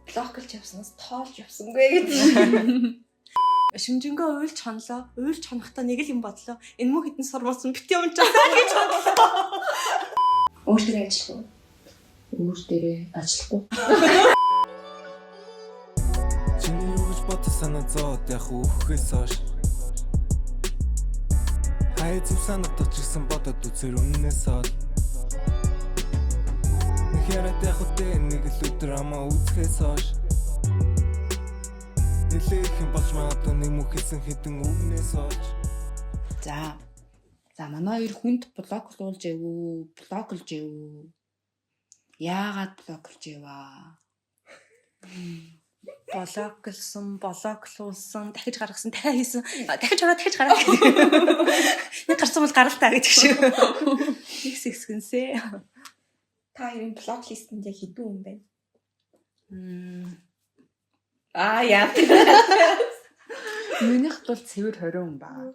Block лж явснаас тоолж явсангүй гэж. Шимжингөө уйлж хонлоо. Уйлж хонохдоо нэг л юм бодлоо. Энэ мөн хитэн сурмалсан бит юм часаа гэж бодлоо. Өөр дээрээ ажиллах уу? Өөр дээрээ ажиллахгүй. Чиний юу гэж бодсон санаа зовоод яг үхэхээс хойш Хай зүв санагдах ч гэсэн бодод үзэр үннээс ол. Нэг яриад яг үтэй нэг л өдөр амаа үзэхээс хойш Нилээх юм болж магадгүй нэг мөх хэлсэн хэдэн үгнээс олж. За. За, манай хоёр хүнд block луулж эвүү, block лж эвүү. Яагаад block лж эваа? Block лсон, block луулсан, дахиж гаргасан, дахиад хийсэн, дахиж ороо, дахиж гараа. Нэг гарсан бол гаралтаа гэдэг шиг. Нэг сэгсгэнсээ. Та хоёрын block list энд яг хэдэн хүн байна? Аа, яа. Минийхд бол цэвэр 20 хүн байна.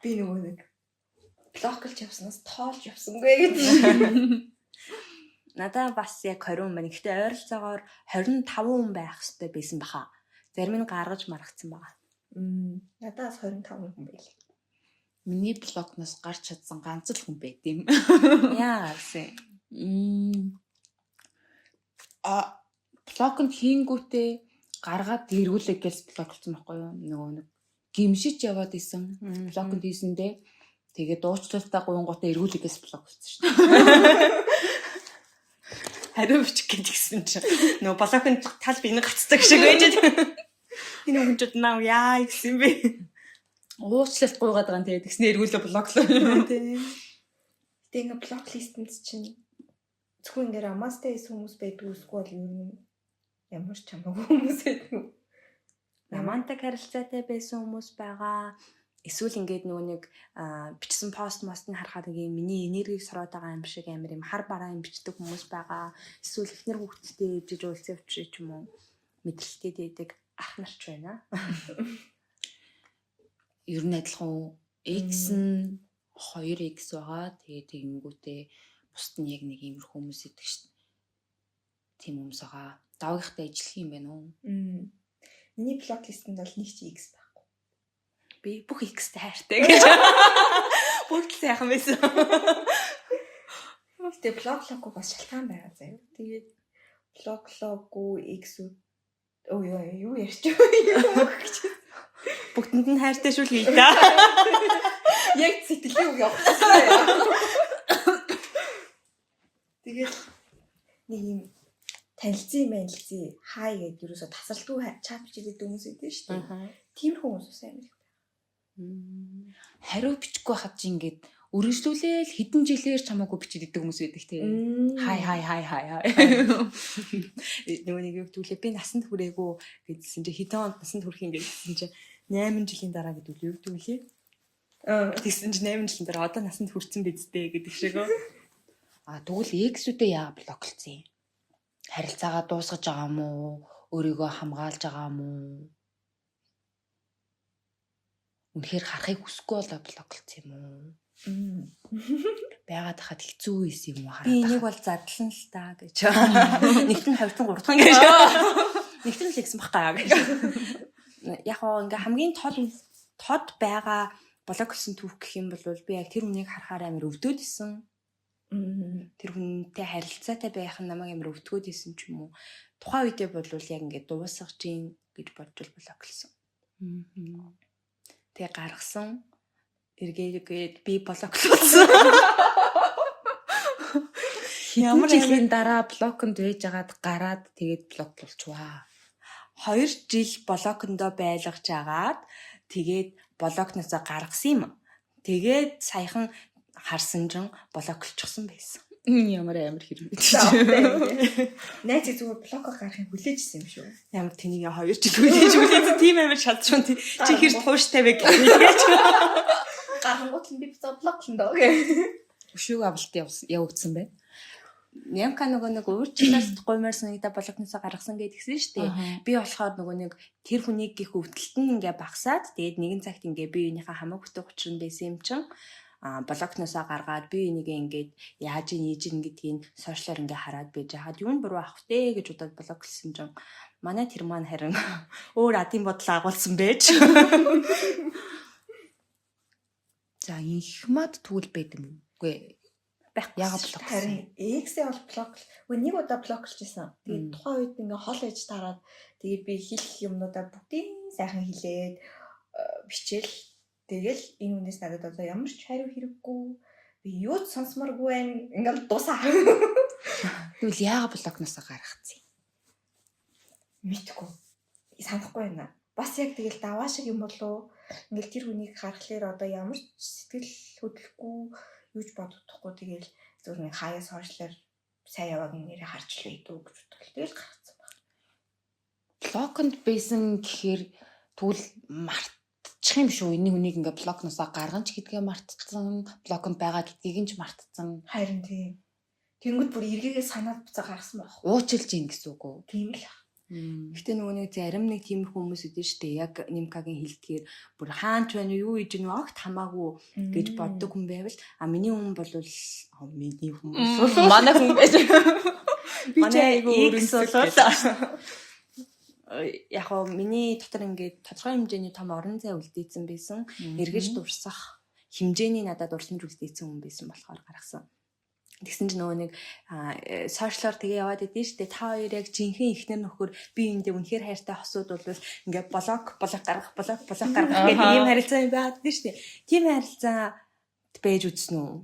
Би нөгөө нэг block лж явснаас тоолж явсангүй гэж. Надаа бас яг 20 хүн байна. Гэхдээ ойролцоогоор 25 хүн байх хэрэгтэй байсан баха. Зарим нь гаргаж маргацсан байгаа. Надаас 25 хүн байлаа. Миний block ноос гарч чадсан ганц л хүн байт юм. Яа гэсэн. А, block нд хийнгүүтээ гаргаад эргүүлээ гэж block лсон байхгүй юу? Нөгөө нэг гимшиж яваад исэн. Block нд хийсэндээ тэгээд дуучлалтаа гуйнгуудаа эргүүлээ гэж block лсон шүү дээ. Хариу бичих гэж гисэн чинь нөгөө block нд тал биенэ гацдаг шиг байж. Энэ хүмүүжүүд наа яа гэсэн бэ? Уучлалт гуйгаад байгаа юм, тэгээд тэгснэ эргүүлээ block лоо. Тий. Гэтэ ингээ block list энд чинь зөвхөн ингээ романстай байсан хүмүүс байдгүй, эсвэл ер нь ямар ч хамаагүй хүмүүс байдгүй. Романтик харилцаатай байсан хүмүүс байгаа. Эсвэл ингээд нөгөө нэг бичсэн пост мост нь харахад нэг юм миний энергийг сороод байгаа юм шиг амар юм хар бараа юм бичдэг хүмүүс байгаа. Эсвэл эхнэр хүүхэдтэй ижиж уулзсан учрыг ч юм уу мэдрэлтэй дээдэг ах нар ч байна. Ер нь адилхан уу? X нь 2x байгаа. Тэгээ тэгэнгүүтээ бусд нь яг нэг иймэрхүү хүмүүс идэг шин. Тийм хүмүүс байгаа. Давгийнхтай ажиллах юм байна уу? Миний block list энд бол нэг ч X байхгүй. Би бүх X-тэй хайртай гэж. Бүгд л сайхан байсан. Гэтэ block лоогүй бас шалтгаан байгаа заяа. Тэгээд block лоогүй X-үүд, өө, юу юу ярьч юу гэж. Бүгдэнд нь хайртай шүү л хий та. Яг сэтгэлийн үг явуулсан. Тэгээд нэг юм танилцсан мэнилцээ хай гэдээ юусоо тасралтгүй чат бичээд хүмүүс өгдөө шүү дээ. Тиймэрхүү хүмүүс бас амар их. Хариу бичихгүй хад чи ингээд өргөжлүүлээл хэдэн жилээр ч хамаагүй бичээд идэг хүмүүс байдаг те. Хай хай хай хай хай. Нөгөө нэг юу гэдүүлээ, би насанд хүрээгүй гэдсэн чи хэдэн онд насанд хүрэх юм гэдсэн чи 8 жилийн дараа гэдүүл юу гэдүүлээ. Тэгсэн чи 8 жилийн дараа одоо насанд хүрсэн биз дээ гэдэг шиг өө. А, тэгвэл ex-үүдээ яагаад block лцсон юм? Харилцаагаа дуусгаж байгаа юм уу? Өөрийгөө хамгаалж байгаа юм уу? Үнэхээр харахыг хүсэхгүй болоо block лцсон юм уу? Байгаад хахад хэцүү байсан юм уу хараад Би энийг байхад? бол задлан л та гэж. Нэгт нь 20 дахь 3 дахь гэж. Нэгт нь л ихсэн бахгаа гэж. Яг гоо ингээ хамгийн тод тод байгаа block лсон түүх гэх юм бол би яг тэр хүнийг харахаар амар өвдөөд исэн. Тэр хүнтэй харилцаатай байх нь намайг амар өвдгөөд исэн ч юм уу. Тухайн үедээ бол яг ингээ дуусгаж гин гэж бодож block лсон. Тэгээ гаргасан. Эргээгээд би block луулсан. Ямар жилийн дараа block онд байж агаад гараад тэгээд block луулчваа? 2 жил block ондоо байлгаж агаад тэгээд block ноосоо гаргасан юм. Тэгээд саяхан харсан чинь block лчихсан байсан. Ямар амар хэрэг. Найз зүгээр block оо гарахыг хүлээжсэн юм шүү. Ямар тэнийг 2 жил хүлээж хүлээж тийм амар шалжсан. Чи хэр тууштай вэ гэж. Гарангуут нь би буцаа block лон доо гэ. Өшөөг авалт явагдсан байна. Нямка нөгөө нэг уучлалт гуймаар санагдаа block ноосоо гаргасан гэдгсэн шүү дээ. Би болохоор нөгөө нэг тэр хүнийг гих өвдөлт нь ингээ багасаад, тэгээд нэгэн цагт ингээ би юуныхаа хамаг хөтө учран байсан юм чин Block ноосоо гаргаад би энийг ингээд яаж ийж ин гэдгийг social оор ингээ хараад байж хаад юу нь буруу ах вэ гэж удаад block лсон чинь манай тэр маань харин өөр адын бодол агуулсан байж. За, Энхмад тэгвэл байд юм уу? Үгүй Байхгүй. Яагаад block? Харин ex ээ бол block. Үгүй, нэг удаа block лж исэн. Тэгээд тухайн үед ингээ хол ээж тараад, тэгээд би хэлэх юмнуудаа бүгдийг сайхан хэлээд бичээл, тэгэл энэ хүнээс надад одоо ямар ч хариу хэрэггүй, би юу ч сонсоморгүй байна. Ингээл дуусаа. Тэгвэл яагаад block ноосоо гаргацсан юм? Мэдгүй. Санахгүй байна. Бас яг тэгэл даваа шиг юм болов. Ингээл тэр хүнийг харахлаар одоо ямар ч сэтгэл хөдлөхгүй, юу ч бодогдохгүй, тэгэл зөв нэг хаяа social аар сайн явааг нэрээ харж л байдуу гэж бодлоо. Тэгэл гаргацсан байна. Block онд байсан гэхээр тэгвэл мартчих юм шүү. Энэ хүнийг ингээ block ноосоо гарган ч гэдгээ мартцсан, block онд байгаа гэдгийг нь ч мартцсан. Харин тийм. Тэнгүүд бүр эргээгээ санаад буцаа гаргасан байх. Уучлж ийн гэсэн үг үү? Тийм л. Гэтэ нөгөө нэг зарим нэг тиймэрхүү хүмүүс үүдэн шүү дээ. Яг Нимкагийн хэлдгээр бүр хаанч байна уу, юу хийж гэнэ огт хамаагүй гэж боддог хүн байвал, а миний хүн бол миний хүн бол Манай хүн байж. Би ч Манай айгүй ex өөрөнсөг бол яг хоо миний дотор ингээд тодорхой хэмжээний том орон зай үлдээсэн байсан. Эргэж дурсах хэмжээний надад дурсамж үлдээсэн хүн байсан болохоор гаргасан. Тэгсэн чинь нөгөө нэг social оор тэгээ яваад идэв штэ. Та хоёр яг жинхэнэ ихнэр нөхөр, би эндээ үнэхээр хайртай хосууд бол ингээ block, block гаргах, block, block гаргах гэдэг ийм харилцаа юм байгаад идэв штэ. Тийм харилцаа байж үзсэн үү?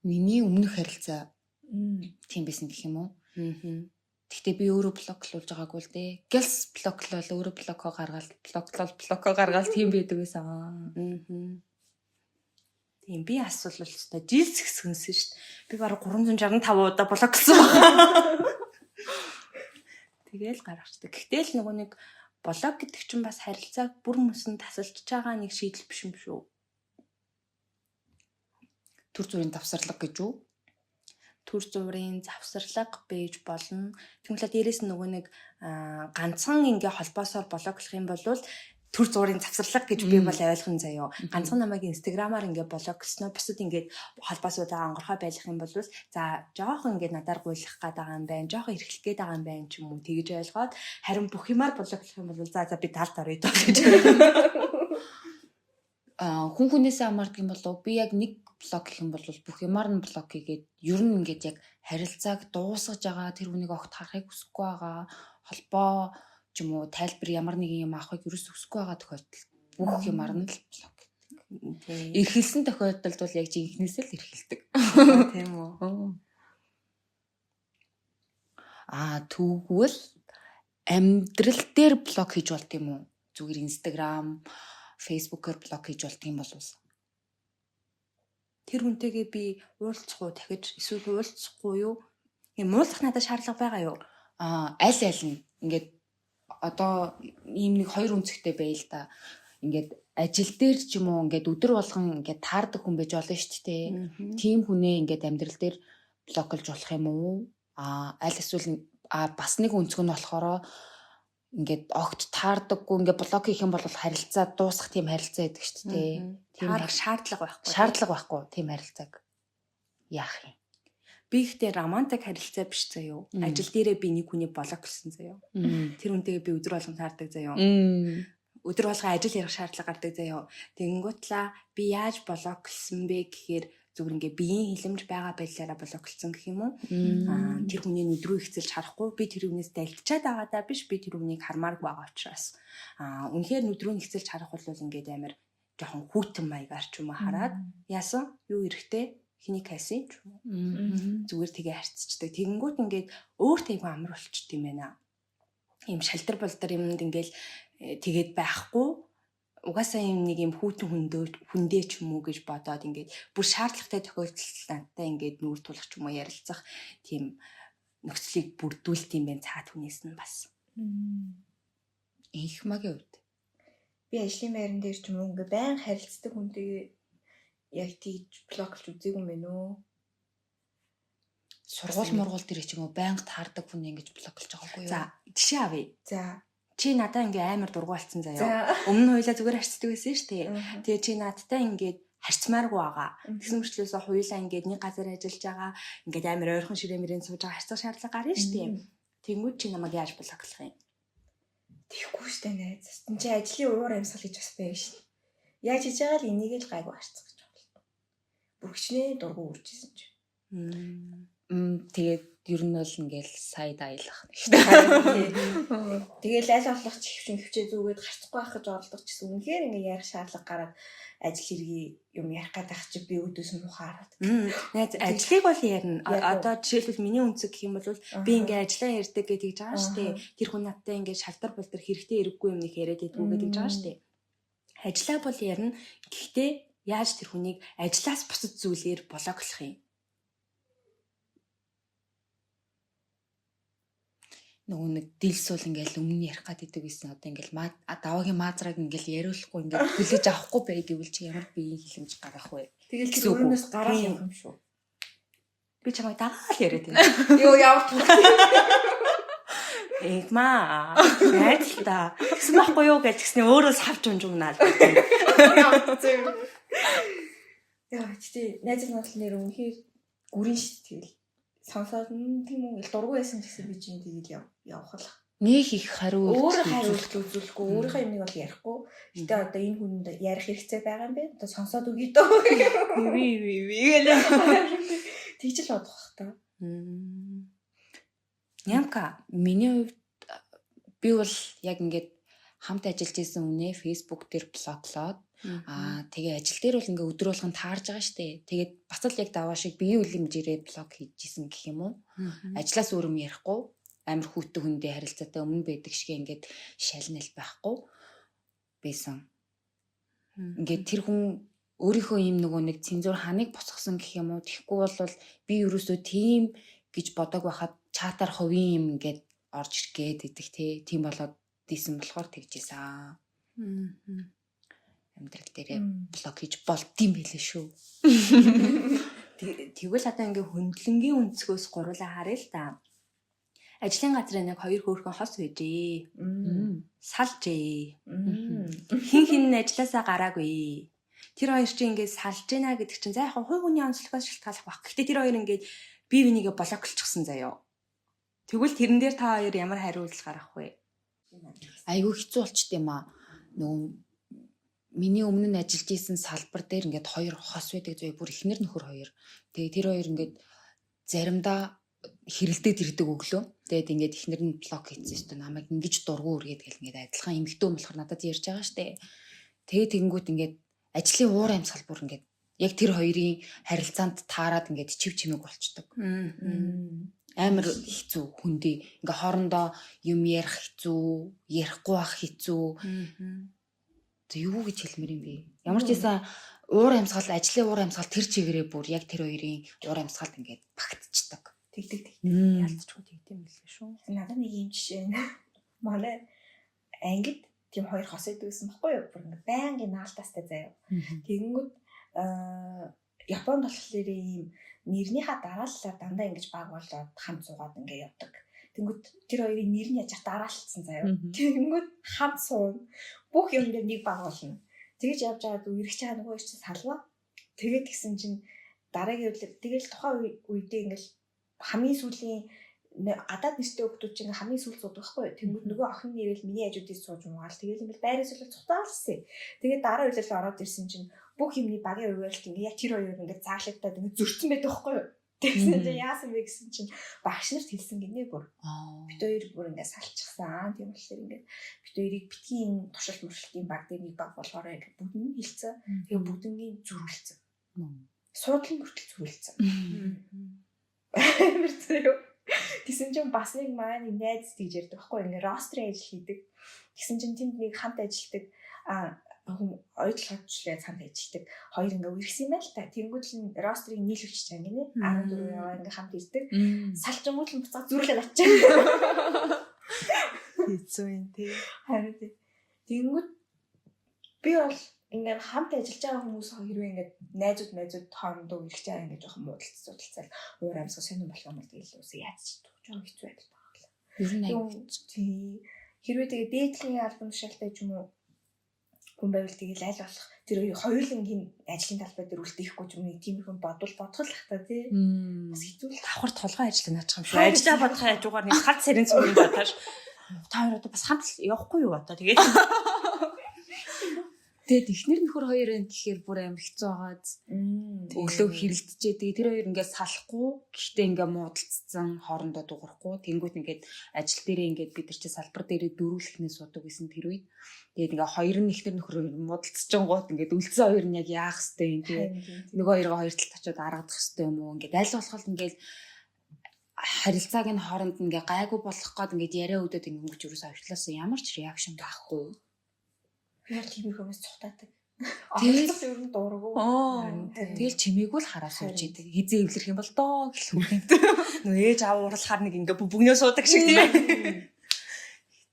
Миний өмнөх харилцаа тийм байсан гэх юм уу? Аа. Гэхдээ би өөрөө block луулж байгаагүй л дээ. Гэлс block лол, өөрөө block оо гаргаал, block лол, block оо гаргаал, тийм байдаг байсан. Аа. Тийм, би асуул л өстой жил згсгэнсэн шүү дээ. Би бараг 365 удаа block лсон байна. Тэгээл гаргацдаг. Гэхдээ л нөгөө нэг block гэдэг чинь бас харилцааг бүр мөсөн тасалж байгаа нэг шийдэл биш юм шүү. Түр зуурын завсарлага гэж үү? Түр зуурын завсарлага байж болно. Тэгмэлээ дээрэс нь нөгөө нэг ганцхан ингээ холбоосоор block лох юм бол түр зуурын завсарлага гэж би бол ойлгон заяо. Ганцхан намайг инстаграмаар ингээ block лсноо бусад ингээд холбоосуудаа онгорхой байх юм бол за, жоохон ингээд надаар гуйлах гээд байгаа юм байна, жоохон эрхлэх гээд байгаа юм байна ч юм уу, тэгж ойлгоод, харин бүх юмар block лох юм бол за за, би талд орё доо гэж. Аа, хүн хүнээсээ хамаардаг юм болов, би яг нэг block гэх юм бол бүх юмар нь block хийгээд, ер нь ингээд яг харилцааг дуусгаж байгаа, тэр хүнийг огт харахыг хүсэхгүй байгаа, холбоо ч юм уу тайлбар ямар нэгэн юм авахыг ерөөс хүсэхгүй байгаа тохиолдолд бүх юмар нь л block гэдэг. Эрхэлсэн тохиолдолд бол яг жинхнээсээ л эрхэлдэг. Тийм үү. Аа, тэгвэл амьдрал дээр block хийж болд юм уу? Зүгээр Instagram, Facebook-оор block хийж болд юм болов уу? Тэр хүнтэйгээ би уулзах уу дахиж, эсвэл уулзахгүй юу? Юм уулзах надад шаардлага байгаа юу? Аа, аль аль нь ингээд одоо ийм нэг хоёр өнцөгтэй байл л да. Ингээд ажил дээр ч юм уу ингээд өдөр болгон ингээд таардаг хүн байж болно шүү дээ. Тийм хүнээ ингээд амьдрал дээр block лж болох юм уу? Аа, аль эсвэл бас нэг өнцөг нь болохоор ингээд огт таардаггүй, ингээд block хийх юм бол харилцаа дуусах тийм харилцаа гэдэг шүү дээ. Тийм таарах шаардлага байхгүй. Шаардлага байхгүй тийм харилцааг яах юм? Би ихтэй романтик харилцаа биш заяо. Ажил дээрээ би нэг хүний block лсон заяо. Тэр хүнтэйгээ би өдөр болгон таардаг заяо. Өдөр болгон ажил ярих шаардлага гардаг заяо. Тэгэнгүүтлээ би яаж block лсон бэ гэхээр зүгээр ингээ биеийн хилэмж байгаа байдлаараа block лсон гэх юм уу? Аа, тэр хүний нүд рүү ихцэлж харахгүй, би тэр хүнээс дайлтчаад байгаадаа биш, би тэр хүнийг хармааргүй байгаа учраас, үнэхээр нүд рүү ихцэлж харах бол ингээд амар жоохон хүйтэн маягаар ч юм уу хараад, яасан, юу эрэхтэй, хэнийг хайсан ч юм уу, зүгээр тэгээ харьцчдаг. Тэгэнгүүт ингээд өөртөө айгүй амар болчт юм байна. Ийм шалдар болдор юмд ингээл тэгээд байхгүй, угаасаа юм нэг юм хүүтэн хүндөө хүндээ ч юм уу гэж бодоод, ингээд бүр шаардлагатай тохиолдолд надтай ингээд нүүр тулах ч юм уу ярилцах тийм нөхцөлийг бүрдүүлт юм байна цаад хүнээс нь бас. Энхмагийн хувьд би ажлын байран дээр ч юм уу ингээ байн харилцдаг хүнтэйгээ яг тийж block лж үзээгүй юм байна уу? Сургууль мургуул дээр ч юм уу байнга таардаг хүн ингэж block лж байгаагүй юу? За, жишээ авъя. За. Чи надаа ингээ амар дургу болцсон заяа. Өмнө нь хоёлаа зүгээр харьцдаг байсан шүү дээ. Тэгээ чи надтай ингээд Харьцмааргүй байгаа. Тэгсэн мөрчлөөсөө хуйлаа ингээд нэг газар ажиллаж байгаа, ингээд амар ойрхон ширээ мөрийн сууж байгаа харьцах шаардлага гарна шүү дээ. Тэнгүүд чи намайг яаж block лох юм? Тэгэхгүй штэ найз. Энд чи ажлын уур амьсгал гэж бас байв шин. Яаж хийж байгаа л энийг л гайгүй харьцах гэж байна. Бүр хичнээн дургу үржсэн чи. Тэгээд ер нь бол ингээл сайд аялах нэг шүү. Тэгэл аль болох ч хөвчин хөвчээ зүгээд харцахгүй байх гэж оролдох гэсэн үнэхээр ингээ ярих шаардлага гараад ажил хэргийн юм ярих гэдэг чи би өдөөс муухай хараад. Найз, ажлыг бол ярина. Одоо жишээлбэл миний өнцөг гэх юм бол би ингээ ажиллаа ярьдаг гэж тэгж байгаа шүү дээ. Тэр хүн надтай ингээ шалтар бултар хэрэгтэй хэрэггүй юм нэг яриад идэггүй гэж тэгж байгаа шүү дээ. Ажлаа бол ярина. Гэхдээ яаж тэр хүнийг ажлаас бусад зүйлээр block лох юм? Нөгөө нэг дилсүүл ингээл өмнө ярих гад идэг гэсэн, одоо ингээл даваагийн маазраг ингээл яриулахгүй, ингээл хүлээж авахгүй бай гэвэл чи ямар биеийн хилэмж гаргах вэ? Тэгэл тэр өрөөнөөс гараад явах юм шүү. Би чамайг дагаал яриад байна. Йоо, ямар түүх. Эгмаа. Найз л та. Тэгсэн байхгүй юу гэж тэгсний өөрөө савж унж умнаа. Яа, гэтээ найз нь бол нэр үнэхээр гүрэн шүү тэгэл. Сонсоод тийм үү гэл дургу байсан гэсэн би чинь тэгэл явах л. Нэг их хариу өөрөө хариулт үзүүлэхгүй, өөрийнхөө юмыг бол ярихгүй. Гэтэ одоо энэ хүнд ярих хэрэгцээ байгаа юм бэ? Одоо сонсоод өгье дөө. Ви ви ви гэлээ. Тэгж л бодох бах та. Нямка. Миний хувьд би бол яг ингээд хамт ажиллаж исэн үнэ Facebook дээр block лоод, тэгээ ажил дээр бол ингээ өдөр болгон таарж байгаа штэ. Тэгээд бас л яг даваа шиг биеийн үлэмжээрээ block хийж исэн гэх юм уу. Ажлаас өөр юм ярихгүй, амар хүүтэн хүндээ харилцаатай өмнө байдаг шиг ингээд шалнал байхгүй байсан. Ингээд тэр хүн өөрийнхөө ийм нөгөө нэг цензуур ханыг босгосон гэх юм уу. Тэгэхгүй бол би ерөөсөө тийм гэж бодог байхад чатаар хувийн юм ингээд орж ирэх гээд идэх те. Тийм болоод дийсэн болохоор тэгжсэн. Амьдрал дээрээ block хийж болдсон байлээ шүү. Тэгвэл одоо ингээ хөндлөнгийн өнцгөөс гурлаа харъя л та. Ажлын газрын нэг хоёр хөөрхөн хос байжээ. Салжээ. Хин хин нь ажилласаа гараагүй. Тэр хоёр чинь ингээд салж гинэ гэдэг чинь за яг хувь хүний онцлогоос шалтгааллах баг. Гэхдээ тэр хоёр ингээд бие бинийгээ block лчихсан заяо. Тэгвэл тэрэн дээр та хоёр ямар хариулт гаргах вэ? Айгүй хэцүү болчт юм аа. Нөгөө миний өмнө нь ажиллаж исэн салбар дээр ингээд хоёр хос байдаг зөө, бүр эхнэр нөхөр хоёр. Тэгээ тэр хоёр ингээд заримдаа хэрэлдээд ирдэг өглөө. Тэгээд ингээд эхнэр нь block хийсэн шүү дээ. Намайг ингэж дургу үргээд гэл ингээд адилхан эмэгтэй хүн болохоор надад ярьж байгаа шүү дээ. Тэгээд тэгэнгүүт ингээд ажлын уур амьсгал бүр ингээд яг тэр хоёрын харилцаанд таарад ингээд чив чимээг болчдөг. Амар хэцүү хүндий. Ингээ хоорондоо юм ярих хэцүү, ярихгүй байх хэцүү. Тэг юу гэж хэлмээр юм бэ? Ямар ч байсан уур амьсгал, ажлын уур амьсгал тэр чигээрээ бүр яг тэр хоёрын уур амьсгалд ингээд багтчихдаг. Тэгдэг тэг. Ялцчгүй тэгдэм билээ шүү. Надад нэг юм жишээ байна. Манай ангид тийм хоёр хос байдаг гэсэн баггүй юу? Бүр ингээ байнгын наалтаастай заяа. Тэгэнгүүт Японд болохоор ийм нэрнийхаа дарааллаар дандаа ингэж баг болоод хамт суугаад ингээ явдаг. Тэнгүүт тэр хоёрын нэр нь яаж дараалцсан заяа. Тэнгүүт хамт суuna. Бүх юм дээр нэг баг болно. Тэгэж явж байгаад үерхэж байгаа нөгөө хоёр чинь салваа. Тэгээд тэгсэн чинь дараагийн үйл тэгэл тухайн үедээ ингээл хамгийн сүүлийн гадаад нэртэй хүмүүс чинь хамгийн сүүл суудаг байхгүй юу. Тэнгүүд нөгөө охин нэрэл миний хажуудыг сууж муугаал. Тэгэл ингээл байраа сүүлэл цутаалсан. Тэгээд дараа үеэл ороод ирсэн чинь бүх юмны багийн хуваарилт ингээ яг тэр хоёр ингээ зааглагдаад ингээ зөрчсөн байдаг байхгүй юу. Тэгсэн чинь яасан бэ гэсэн чинь багш нарт хэлсэн гинэ бүр. Бид хоёр бүр ингээ салчихсан. Тийм болохоор ингээ бид хоёрыг битгий энэ туршилт муршилтын баг дээр нэг баг болгоорой гэж бүгд нь хэлсэн. Тэгээ бүгднгийн зүрхэлцэн. Суудлын хүртэл зүрхэлцэн. Амар зөө. Тэгсэн чинь бас нэг манай нэг найз тэгж ярьдаг байхгүй ингээ рострын ажил хийдэг. Тэгсэн чинь тэнд нэг хамт ажилладаг хүн ойдлогочлээ хамт ажилладаг. Хоёр ингээ үерхсэн юм байна л та. Тэнгүүд л рострыг нийлүүлчих чам гинэ. 14 яваа ингээ хамт ирдэг. Салчингууд л буцаа зүрлээд очив. Хэцүү юм тий. Харин тий. Тэнгүүд би бол ингээд хамт ажиллаж байгаа хүмүүс хэрвээ ингээд найзууд хоорондоо үерхэж байгаа ингээд жоохон муудалцсан уур амьсгал сонирн болох юм бол тэгэл үсээ яаж ч жоохон хэцүү байдал байгаа. Ер нь аягүй тий. Хэрвээ тэгээ дээдлийн албан тушаалтай ч юм уу Хүн байвал тэгэл аль болох тэр хоёулангийн ажлын талбай дээр үлдээхгүй ч юм уу тийм хүн бодвол бодох л хта тий. Бас хэцүү л Давхар толгой ажиллаа наачих юм шүү. Ажлаа бодохын хажуугаар нэг галт сэрэн зүг юм бодоаш. Та хоёр одоо бас хамт явахгүй юу одоо тэгээд. Тэгээд эхнэр нөхөр хоёр энэ гэхээр бүр амар хэцүү байгаад өглөө хэрэлдэжээ. Тэгээд тэр хоёр ингээд салахгүй гэхдээ ингээд муудалцсан хоорондоо дуурахгүй. Тэнгүүт ингээд ажил дээрээ ингээд бид нар чи салбар дээрээ дөрвөлхнээ суудаг гэсэн тэр үед. Тэгээд ингээд хоёр нь эхнэр нөхөр муудалцчихгоот ингээд үлдсэн хоёр нь яг яах хэвтэй юм тий. Нөгөө хоёроо хоёр талд очиод аргадах хэвтэй юм уу? Ингээд аль болох ингээд харилцааг нь хооронд ингээ гайгүй болох гээд ингээд яриа өдөд ингээ өнгөж юусаа авчлаасан ямар ч реакшн байхгүй. Яг тийм их хүмүүс цухтаадаг. Тэгэл- Тэгэл ер нь дургу. Тэгэл чимээгүй л хараа сууж идэг. Хизээ эвлэрх юм бол доо гэх юм. Нөө ээж аав уурлахаар нэг ингээ бүгнөө суудаг шиг тийм.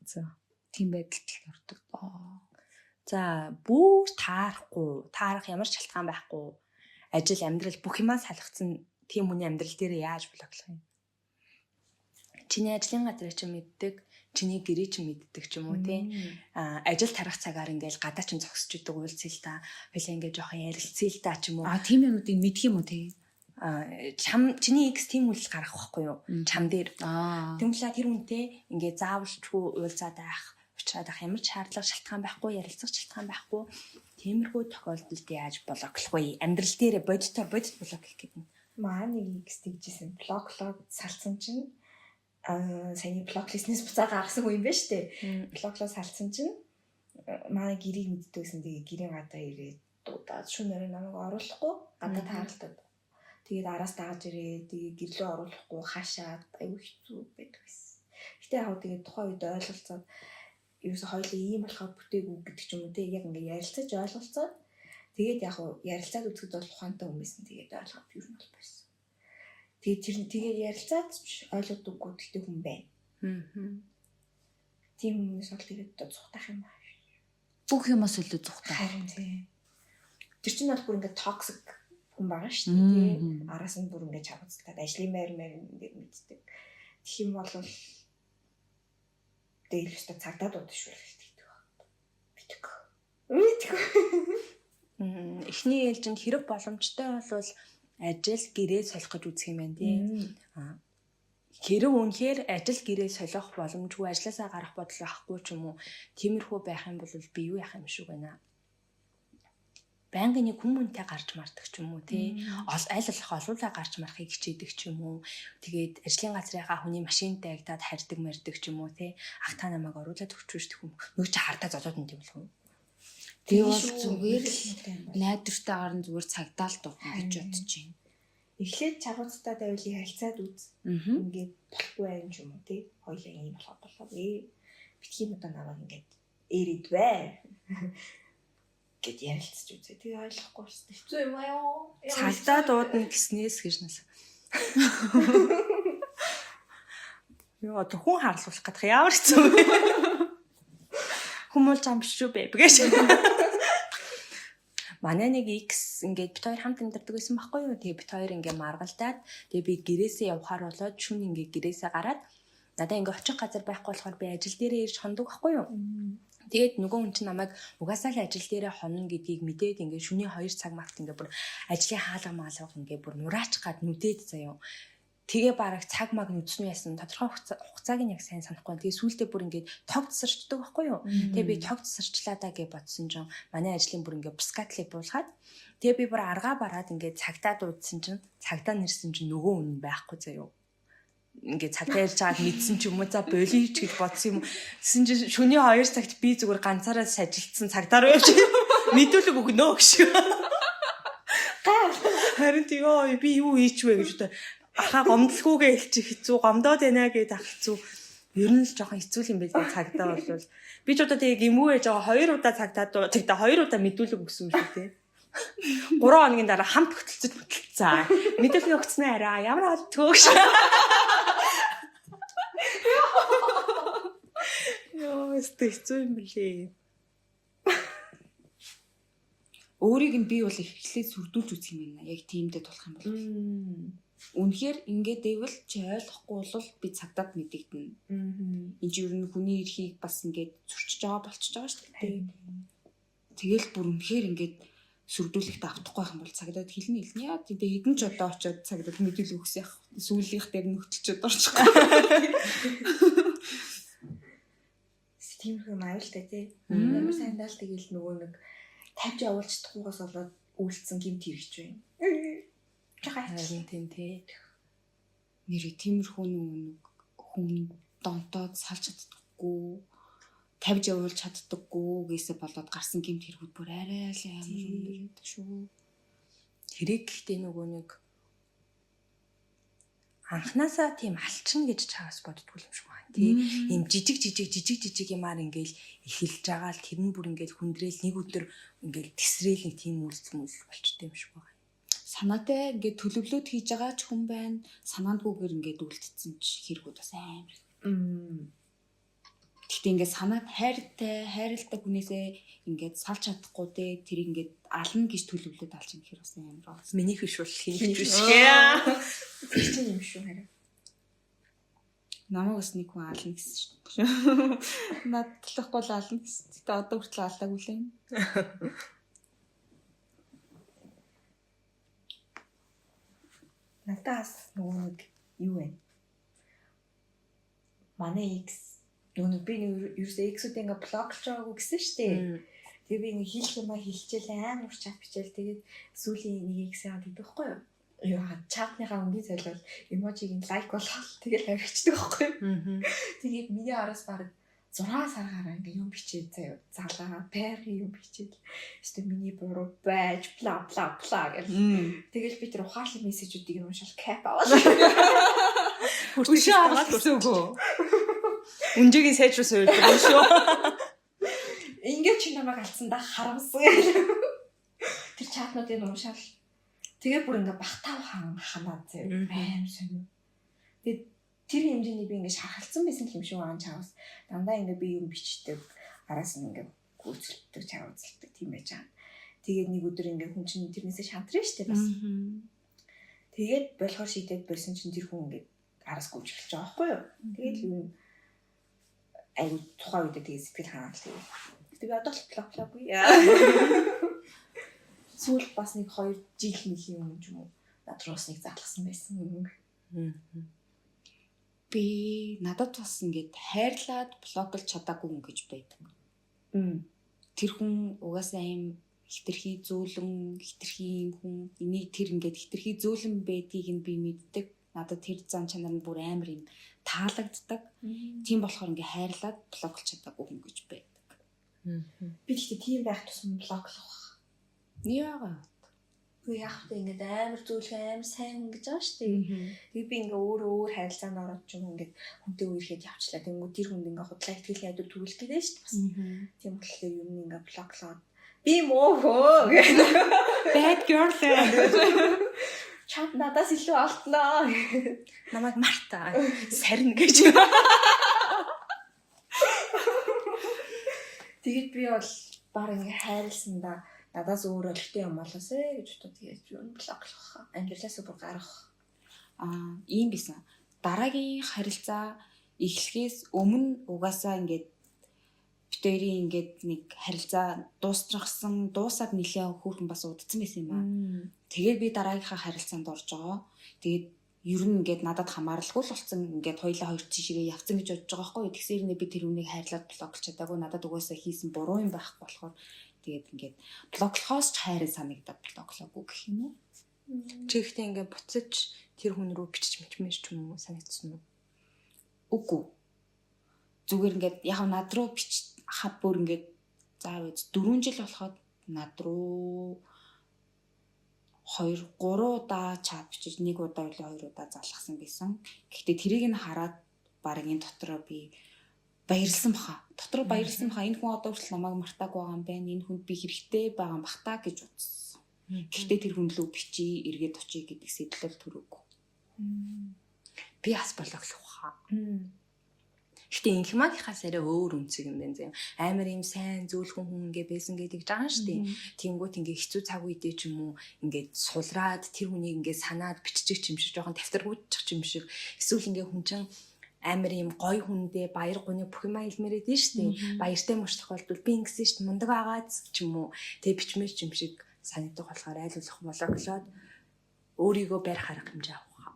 За. Тийм байдалд л ордог доо. За бүр таарахгүй, таарах ямар ч шалтгаан байхгүй. Ажил, амьдрал бүх юмаа салгацсан тийм хүний амьдрал дээр яаж блоклох юм? Чиний ажлын газрыг чи мэддэг, чиний гэрээ чи мэддэг ч юм уу тий. А ажил тарах цагаар ингээл гадаа чин зогсож идэг уулзъя л та. Хойлоо ингээ жоохон ярилцъя л та ч юм уу. А тийм юмнуудыг мэдх юм уу тий? А чам чиний экс тийм үйлдэл гаргах байхгүй юу? Чам дээр. Аа. Тэнгүүлээ тэр хүнтэй ингээ заавалчгүй уулзаад байх, уучраад байх ямар ч шаардлага шалтгаан байхгүй, ярилцах шалтгаан байхгүй. Тиймэрхүү тохиолдолд яаж блоклох вэ? Амьдрал дээрээ бодитоор бодит блок хийх гэдэг нь. Маа нэг X тэгжсэн. Блоклоод салцсан чинь аа саяны блок листнээс буцаа гаргасан хүн юм байна штэ. Блоклоо салцсан чинь манай гэрийг мэддэг гэсэн. Тэгээ гэрийн гадаа ирээд дуудаад шүн орой намайг оруулахгүй гадаа тааралдаад. Тэгээд араас дагаж ирээд тэгээ гэрлөө оруулахгүй хашаад аюу хэцүү байдаг байсан. Гэтэ яг хөө тэгээд тухайн үед ойлголцоод ерөөсө хоёулаа ийм болохоор бүтээгүй гэдэг ч юм уу те яг ингээ ярилцаж ойлголцоод тэгээд яг хөө ярилцаад үзэхэд бол ухаантай хүн байсан. Тэгээд ойлгоод ер нь бол байсан. Тэгээд тэр тэгээд ярилцаад ч ойлгодоггүй гэхдээ хүн байна. Аа. Тийм хүмүүс бол тэгээд одоо цухтах юм байна. Бүх юмас илүү зүхтаа. Харин тийм. Тэр чинь бол бүр ингээ токсик хүн байгаа шүү дээ. тий. Араас нь бүр ингээ чавцлаад ажлын байр маяг ингээ мэддэг. Тэгэх юм бол тэгэл өстө цагдаад удаж шүү л гэдэг баг. Мэдгүй. Мэдгүй. Эхний ээлжинд хэрэг боломжтой бол ажил гэрээ солих гэж үзэх юм байна тий. Хэрэг үнэхээр ажил гэрээ солих боломжгүй, ажлаасаа гарах бодол байхгүй ч юм уу, тиймэрхүү байх юм бол би юу яах юм шиг байна. Байнгын нэг хүн хүнтэй гарч мардаг ч юм уу тий. Аль болох олуулаа гарч марахыг хичээдэг ч юм уу. Тэгээд ажлын газрынхаа хүний машинтай агтаад харьдаг мардаг ч юм уу тий. Ах та намайг оруулаад өгчүүш гэх юм. Нөгөө чи хардаа зодоод юм тийм болов уу? Тэгээ бол зүгээр л найдвартайгаар нь зүгээр цагдаа л дуухан гэж бодож байна. Эхлээд чагууцтай байвал харилцаад үз. Аа. Ингээд болохгүй байх юм уу тий. Хоёлаа ийм болохоо болоо. Битгий одоо намайг ингээд ээрэд бай. Гэт ярилцаж үзээ. Тэгээ ойлгохгүй болсон. Хэцүү юм аа ёо. Цагдаа дуудана гэснээс гэж нас. Йоо, одоо хүн харлуулах гэдэг ямар хэцүү вэ? Хүмүүл зам биш шүү бэб гэж. Манай нэг X ингээд бит хоёр хамт амьдардаг байсан байхгүй юу? Тэгээ бит хоёр ингээд маргалдаад тэгээ би гэрээсээ явхаар болоод шүн ингээд гэрээсээ гараад надаа ингээд очих газар байхгүй болохоор би ажил дээрээ ирж хондог байхгүй юу? Тэгээд нөгөө хүн чинь намайг угаасаа л ажил дээрээ хонно гэдгийг мэдээд ингээд шөнийн 2 цаг март ингээд бүр ажлын хаалга маалга ингээд бүр нураач гад нүдээд заяа. Тэгээ бараг цаг маг нүдсэн яасан тодорхой хугацааг нь яг сайн санахгүй. Тэгээ сүүлдээ бүр ингээд тог тасарчдаг байхгүй юу? Тэгээ би тог тасарчлаа да гэж бодсон чинь манай ажлын бүр ингээд бускатлыг буулгаад тэгээ би бүр аргаа бараад ингээд цагтаа дуудсан чинь цагтаа нэрсэн чинь нөгөө хүн байхгүй заяа. Ингээд цагтаа ярьж байгааг мэдсэн ч юм уу за болич гэж бодсон юм уу. Тэсэн чинь шөнийн 2 цагт би зүгээр ганцаараа сажилтсан цагтаа руу явж мэдүүлэг өгнө гэж. Харин тийм ёо би юу хийч вэ гэж одоо ахаа гомдлохгүйгээ хэлчих хэцүү гомдоод байна гэж ах хэцүү. Ер нь л жоохон хэцүү юм байлээ цагдаа бол. Би ч одоо тэгээ гимүү ээж байгаа 2 удаа цагдаа тэгтээ 2 удаа мэдүүлэг өгсөн юм шүү дээ. 3 хоногийн дараа хамт хөтөлцөж бүтэлцээ. Мэдүүлэг өгснөө арай ямар олдгоо гэж. Йоо, өстой хэцүү юм билээ. Өөрийг нь би бол эхлээд сүрдүүлж үзэх юм байна. Яг тиймдээ тулах юм бол. Үнэхээр ингээд байвал чи ойлгохгүй бол би цагдаад мэдэгдэнэ. Энд чи ер нь хүний эрхийг бас ингээд зөрчиж байгаа болчихж байгаа шүү дээ. Тэгэл бүр үнэхээр ингээд сүрдүүлэхдээ автахгүй байх юм бол цагдаад хэлнэ хэлнэ. Яа тэгээ хэдэн ч удаа очиод цагдаад мэдээлэл өгсөн яах. Сүүлийнх дээр нөхцөлчөд орчих. Тиймэрхүү юм аюултай тий. Ямар сайн даа л тэгэл нөгөө нэг тавьж явуулж чадахгүйгээс болоод үйлдсэн гэмт хэрэгч байна. Жахаа Харин тийм тий. Нэрээ тиймэрхүү нөгөө нэг хүн донтоод салж чаддаггүй, тавьж явуулж чаддаггүй гэсэ болоод гарсан гэмт хэрэгүүд бүр арай л амар өндөр байдаг шүү. Хэрэг гэхдээ нөгөө нэг анханасаа тийм алчна гэж чаас боддгоо юм шиг байна тий. Ийм жижиг жижиг жижиг жижиг юмар ингээл эхэлж байгаа л тэр нь бүр ингээл хүндрэл нэг өдөр ингээл тесрээл нэг тийм үйлс мүл болчтой юм шиг байна. Санаатай ингээд төлөвлөөд хийж байгаа ч хүн байна. Санаандгүйгээр ингээд үлдсэн ч хэрэгүүд бас амар. Гэхдээ ингээд санаад хайртай, хайрладаг хүнээсээ ингээд салж чадахгүй те тэр ингээд ална гэж төлөвлөөд алж юм гэхээр бас амар онц. Миний биш бол хинэх биш. Тэр чинь юм шүү харин. Намайг бас нэг хүн ална гэсэн шүү дээ. Надлахгүй л ална гэсэн. Гэтэ одоо хүртэл алаагүй л юм. Надаас нөгөө нэг юу вэ? Манай X нөгөө нэг би нэг ерөөсөө X-үүдээ ингээ блоклж байгаагүй гэсэн шүү дээ. Тэгээ би ингээ хэлэх юмаа хэлчихэл амар чат бичээл тэгээд сүүлийн нэг X-ийг гэдэг байхгүй юу? Юу чатныхаа өнгийн солиол эможиг нь лайк болгоод тэгэл авчдаг байхгүй юу? Тэгээд миний араас баг 6 сар гараа ингээ юм бичээд заяа залаа байнгын юм бичээд өстө миний буруу байж бла бла бла гэл. Тэгэл би тэр ухаарлын мессежүүдийг нь уншаал кап аваад. Өшөө авах гэсэн үг үү? Үнжигийн сайжруулсан үед юм шүү. Ингээд чи намайг алдсан да харамсан гэл. Тэр чатнуудыг уншаал. Тэгээ бүр ингээ багтаа хан ханаа заяа аим сонь. Тэгээд тэр хэмжээний би ингээ шархалцсан байсан юм шиг байгаа чавс. Дандаа ингээ би юм бичдэг. Араас нь ингээ гүйцэлдэг, чавцалдаг тийм байж байгаа. Тэгээд нэг өдөр ингээ хүн чинь тэрнээсээ шантрна штэ бас. Тэгээд болохоор шийдээд болсон чинь тэр хүн ингээ араас гүйж эхэлж байгаа байхгүй юу? Тэгээд л юм айгу тухайн үедээ тэгээд сэтгэл хангаал тэгээд. Гэтэ би одоо л блоклоогүй. Сүүл бас нэг 2 жил нэлийн өмнө ч юм уу над руу бас нэг залгасан байсан. Би надад бас ингээд хайрлаад блоклж чадаагүй хүн гэж байдаг. Тэр хүн угаасаа ийм хитрхи зөөлөн, хитрхи юм хүн. Энийг тэр ингээд хитрхи зөөлөн байдгийг нь би мэддэг. Надад тэр зан чанар нь бүр амар юм таалагддаг. Тийм болохоор ингээд хайрлаад блоклж чадаагүй хүн гэж байдаг. Би гэхдээ тийм байх тусам блоклох. Яагаад? Үгүй яах вэ ингээд амар зөөлхөн амар сайн хүн гэж байгаа шүү дээ. Тэгээ би ингээ өөр өөр харилцаанд ороод ч юм уу ингээд хүнтэй үерхэд явчлаа. Тэнгүү тэр хүнд ингээ худлаа ихтгэл найдвар төрүүлэх гэдэг шүү дээ бас. Тийм болохоор юм ингээ блоклоод би муу хөө гэх. Bad girl. Чад надаас илүү алтнаа. Намайг Марта сарна гэж. Тэгээд би бол баг ингээ хайрласандаа надаас өөр олигтой юм болоосэй гэж бодоод тэгээд юу блоклох. Амьдралаасаа бүр гарах. Аа, ийм байсан. Дараагийн харилцаа эхлэхээс өмнө угаасаа ингээд бит хоёрын ингээд нэг харилцаа дуустрахсан, дуусаад нэлээ хөөрхөн бас удацсан байсан юм аа. Тэгээд би дараагийнхаа харилцаанд орж байгаа. Тэгээд ер нь ингээд надад хамааралгүй л болсон. Ингээд хоёлаа хоёр тийшээ явцсан гэж бодож байгаа байхгүй юу. Тэгсээр нэ би тэр үнийг хайрлаад блоклж чадаагүй. Надад угаасаа хийсэн буруу юм байхгүй болохоор тэгээд ингээд блоклохоос ч хайрын санагдаад блоклоогүй гэх юм уу. Чи ихтэй ингээ буцаж тэр хүн рүү бичиж мичмээр ч юм уу санагдсан уу? Үгүй. Зүгээр ингээд яг над руу бич хав бүр ингээд заа үз 4 жил болоход над руу 2 3 удаа чат бичиж нэг удаа или 2 удаа залгасан байсан. Гэхдээ тэрийг нь хараад баг энэ дотроо би баярлсан баха. Дотроо баярлсан баха. Энэ хүн одоо хүртэл намайг мартаагүй байгаа юм байна. Энэ хүнд би хэрэгтэй байгаа юм бах та гэж бодсон. Гэхдээ тэр хүн лүү бичиж эргээд очие гэдэг сэтлэл төрөөгүй. Би бас блоклох баха. Гэтэ инхмагийнхаас арай өөр үнцэг юм байна зэ. Амар юм сайн зөөлхөн хүн ингээ байсан гэдэг жахан штэ. Тэнгүүт ингээ хэцүү цаг үедээ ч юм уу ингээ сулраад тэр хүнийг ингээ санаад биччих юм шиг жоохон давтаргүйчих юм шиг эсвэл ингээ хүн чинь Амар юм гой хүндээ баяр гуны бүх юмаа хэлмээрээд нь штэ. Баяртай мөч тохиолдвол би ингэсэн штэ мундаг агаад ч юм уу. Тэгээ бичмээр ч юм шиг санагдах болохоор айл болох блоклоод өөрийгөө барих арга хэмжээ авах.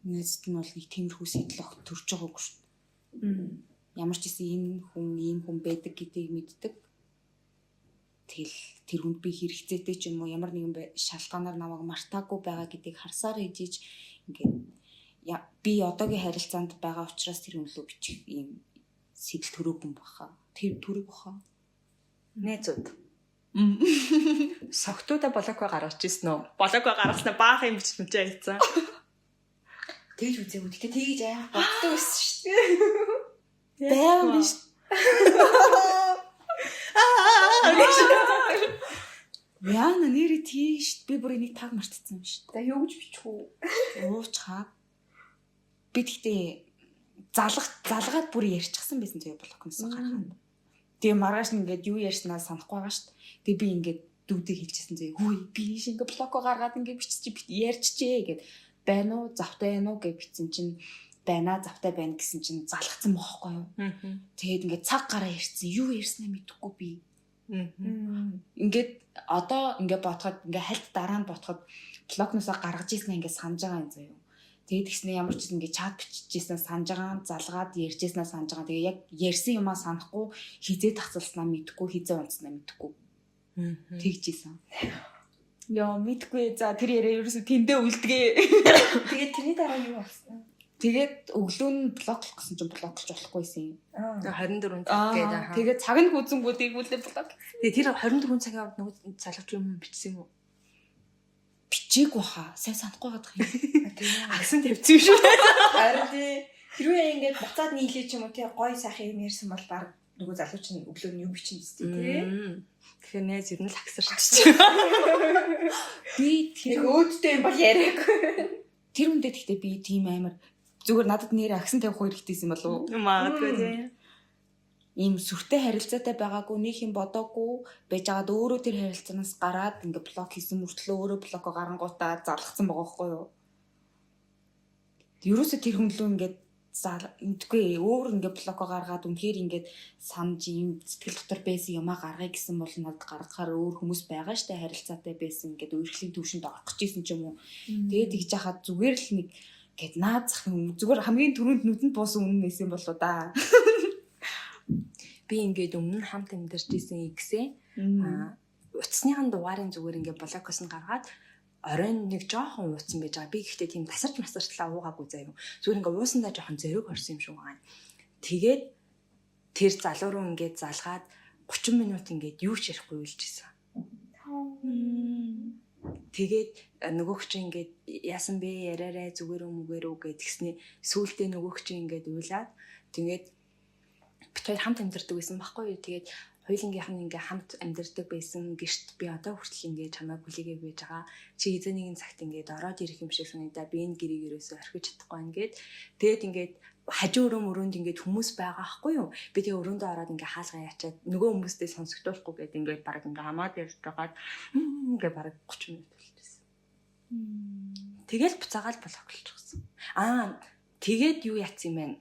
Нэст нь бол нэг тиймэрхүү сэтэл огт төрж байгаагүй шүү дээ. Ямар ч гэсэн энэ хүн ийм хүн байдаг гэдгийг мэддэг. Тэгэл тэр хүнд би хэрэгцээтэй ч юм уу ямар нэгэн шалтгаанаар намайг мартаагүй байгаа гэдгийг харсаар ижиж ингээд би одоогийн харилцаанд байгаа учраас тэр хүн лөө бичих ийм сэтэл төрөөгүй юм баха. Тэр төрөг баха. Найзууд. Согтуудаа блокоо гаргаж ирсэн үү? Блокоо гаргаснаа баахан юм бичмжээ хийцэн. Тэгж үзээгүй. Гэтэ тэгж аах боддог байсан шүү дээ. Байван биш. Яна нэрээ тийш би бүр энийг таг мартцсан юм шүү. За юу гэж бичих үү? Уучхаа. Би тэгтээ залгаад бүр ярьчихсан байсан зөө блокноос гараханд. Тэгээ маргааш нь ингээд юу ярьснаа санахгүй байгаа шүү дээ. Тэгээ би ингээд дүүдийг хэлчихсэн зөө. Хүй би ийш ингээд блоко гаргаад ингээд биччихэ ярьчихээ гэд байна уу завтай байна уу гэж бичсэн чинь байна завтай байна гэсэн чинь залгацсан бохоггүй юу. Тэгээд ингээд цаг гараа ярьсан. Юу ярьснаа мэдэхгүй би. Ингээд одоо ингээд бодоход ингээд хальт дараа нь бодоход блокносоо гаргаж ийснээ ингээд санаж байгаа юм заяа. Тэгээд тэгснэ ямар ч ингээд чат бичижсэн санаж байгаа, залгаад ярьжсэн санаж байгаа. Тэгээ яг ярьсан юмаа санахгүй, хизээ тацалснаа мэдэхгүй, хизээ унтснаа мэдэхгүй. Тэгж ийсэн. Яа мэдэхгүй. За тэр яриа ерөөсө тэндээ үлдгээ. Тэгээд тэрний дараа юу болсон? Тэгээд өглөө нь блоклох гэсэн чинь блоклж болохгүйсэн юм. 24 цаг гэдэг. Тэгээд цаг нь хүзэнгүүд эргүүлээ блок. Тэгээд тэр 24 цагийн хооронд нөгөө залууч юм бичсэн юм уу? Бичээгүй хаа. Сайн санахгүй байгаа юм. Агсан тавьсан юм шүү. Харин тий. Хэрвээ ингээд буцаад нийлээ ч юм уу тий гой сайхан юм ярьсан бол баг нөгөө залууч нь өглөө нь юм бичнэ үстэй тий. Тэгэхээр найз ер нь л агсарч. Би тэр өөдтэй юм бол яриаггүй. Тэр үндэ тэгтээ би тийм амар зүгээр надад нэр агсан тавих хэрэгтэйсэн болов уу? Магадгүй тий. Ийм сүртэй харилцаатай байгаагүй нэг юм бодоогүй байж байгаад өөрөө тэр харилцаанаас гараад ингээ блок хийсэн мөртлөө өөрөө блоко гарангуудаа залгацсан байгаа байхгүй юу? Ерөөсө тэр хүн лүү ингээд мэдгүй өөр ингээ блоко гаргаад үнэхээр ингээд санаж ийм сэтгэл дотор байсан юмаа гаргая гэсэн бол надад гаргахаар өөр хүмүүс байгаа штэ харилцаатай байсан ингээд өөрхлийн төвшөнд орох гэж исэн ч юм уу. Тэгээд тэгж яхад зүгээр л нэг гээд наад зах юм зүгээр хамгийн түрүүнд нүдэнд буусан үнэн нэсэн болоо да. Би ингээд өмнө нь хамт амьдарч исэн X-ээ утасныхан дугаарын зүгээр ингээд блокоос нь гаргаад оройн нэг жоохон ууцсан байж байгаа. Би гэхдээ тийм тасарч масарчлаа уугаагүй заяа. Зүгээр ингээд уусандаа жоохон зэрэг орсон юм шиг байгаа юм. Тэгээд тэр залуу руу ингээд залгаад 30 минут ингээд юу ч ярихгүй уйлж исэн. Тэгээд нөгөөх чинь ингээд яасан бэ яриарай зүгээр үү мүгээр үү гэд тэгсний сүултээ нөгөөх чинь ингээд уйлаад тэгээд бит хоёр хамт амьдардаг байсан байхгүй юу. Тэгээд хоёулангийнх нь ингээ хамт амьдардаг байсан гэрт би одоо хүртэл ингээ чамайг хүлээгээ байж байгаа. Чи хэзээ нэгэн цагт ингээд ороод ирэх юм шиг санагдаа. Би энэ гэрийг ерөөсөө орхиж чадахгүй ингээд тэгээд ингээд хажуу өрөө мөрөнд ингээд хүмүүс байгаа хгүй юу. Би тэгээ өрөөндөө ороод ингээ хаалгаа яачаад нөгөө хүмүүстэй сонсогдуулахгүй гээд ингээд баг ингээ хамаад ярьж байгаад ингээ баг 30 минут болчихсон. Тэгэл буцаагаал блоклчихсан. Аа тэгээд юу яатсан юм бэ?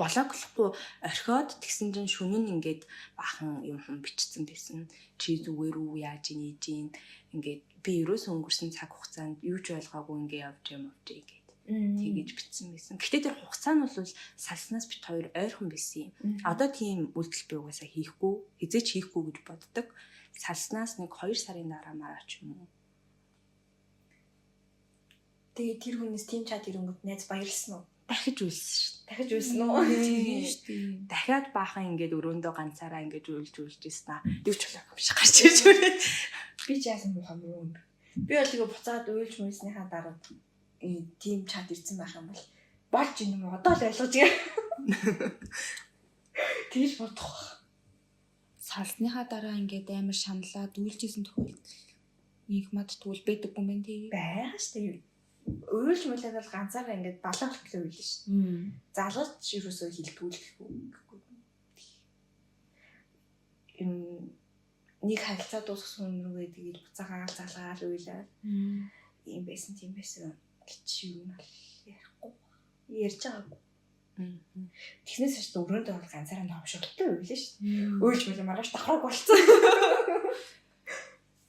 Блоклохгүй орхиод тэгсэн чинь шүнэн ингээд баахан юм хум бичсэн байсан. Чи зүгээр үү яаж ийж ийн ингээд би ерөөсөө өнгөрсөн цаг хугацаанд юу ч ойлгоогүй ингээд явж юм явж гээд тэгэж бичсэн байсан. Гэтэ тэр хугацаа нь бол салснаас бит хоёр ойрхон байсан юм. Одоо тийм үйлдэл би угаасаа хийхгүй, хизээч хийхгүй гэж боддог. Салснаас нэг 2 сарын дараа мараа ч юм уу. Тэгээ тэр хүнээс тийм чат ирэнгүүт найз баярлсан уу? Дахиж үйлсэн шүү дээ. Дахиж үйлсэн үү? Тийм шүү дээ. Дахиад баахан ингээд өрөөндөө ганцаараа ингээд уйлж уйлж ирсэн аа. Юу ч болоогүй юм шиг гарч ирж үрээд. Би ч яасан муухай муу юм. Би бол тэгээ буцаад уйлж муйлсныхаа дараа тийм чат ирсэн байх юм бол болж ин юм уу? Одоо л ойлгож гээ. Тэгж бодох байх. Салсныхаа дараа ингээд амар шаналаад үйлжсэн тохиолдол инх мад тэгвэл байдаг юм байна тий. Байгаа шүү дээ. Уйлж муулаад бол ганцаараа ингээд балан хүртэл уйлна шүү дээ. Залгаж ерөөсөө хилдэггүй л гэхгүй. Юм нэг харилцаа дуусгасан хүн рүүгээ тэгэл буцаагаал залгаал уйлаад ийм байсан тийм байсан. чи юу нь бол ярихгүй. Ярьж байгаагүй. Тэгснээс хойш өрөөндөө бол ганцаараа номшигтой байлаа шүү дээ. Уйлж мэл маргааш давхраг болцсон.